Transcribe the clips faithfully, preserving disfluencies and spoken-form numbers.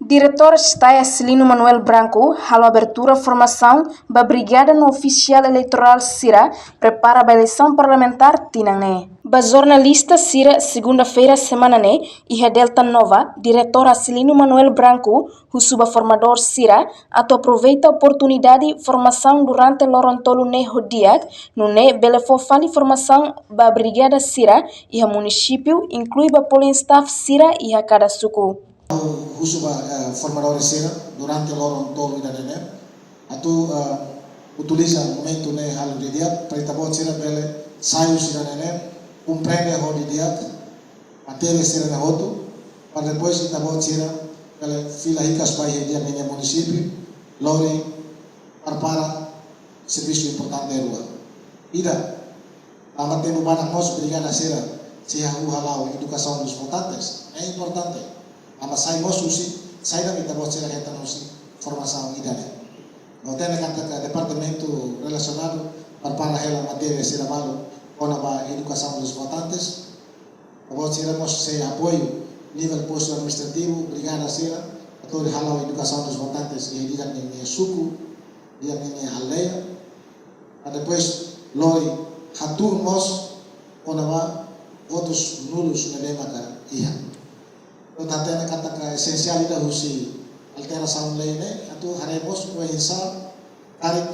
Diretór STAE Acilino Manuel Branco halo abertura formasaun ba brigada no ofisiál eleitorál sira prepara ba eleisaun parlamentár tinan ne'e. Ba jornalista sira, segunda-feira semana ne'e, iha Delta Nova, Diretór Acilino Manuel Branco husu ba formadór sira atu aproveita oportunidade formasaun durante loron tolu ne'e ho di'ak, nune'e bele fó fali formasaun ba brigada sira iha munisípiu, inklui ba polling staff sira iha kada suku. Husu ba, eh, formadór sira durante loron tolu ida-ne'e ne'e atu, eh, utiliza momentu ne'e halo didi'ak, para ita-boot sira bele sai husi ida-ne'e ne'e, komprende ho didi'ak matéria sira-ne'e hotu, para depois ita-boot sira bele fila hikas ba iha ida-ne'e nia munisípiu, lori prepara servisu importante rua. Ida, tanba tempu badak mós brigada sira sei hahú hala'o educação dos votantes. É importante. Tanba sai mós husi, saida mak ita-boot sira hetan husi formasaun ida-ne'e. No hatene katak departamentu relasionadu prepara hela matéria sira balu kona-ba educação dos votantes. Ita-boot sira mós sei apoiu nivel postu administrativu, brigada sira, atu hala'o educação dos votantes iha ida-ne'e nia suku, ida-ne'e nia aldeia. Para depois lori hatuur mós kona-ba votus nulus ne'ebé maka iha. Entaun hatene katak esensiál ida husi alterasaun lei ne'e atu haree mós oinsá karik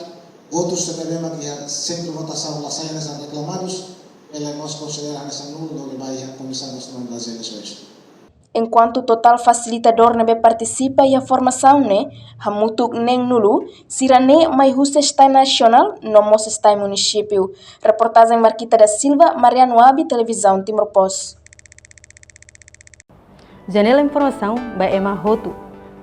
votus sira ne'ebé mak iha sentru votasaun la sai hanesan reklamadus, bele mós konsidera hanesan nulu lori ba iha Comissão Nacional das Eleições. Enkuantu totál fasilitadór ne'ebé partisipa iha formasaun ne'e hamutuk neen-nulu, sira-ne'e mai husi STAE nasionál no mós STAE munisípiu. Reportajen Marquita da Silva, Mariano Abi, Televizaun Timor Post. Janela informasaun ba ema hotu.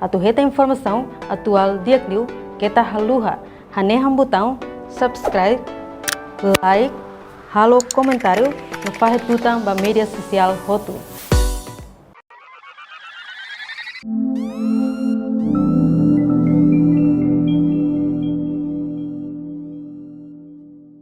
Atu hetan informasaun atuál di'ak liu, keta haluha hanehan butaun subscribe, like, halo komentáriu no fahe tutan ba média sosiál hotu.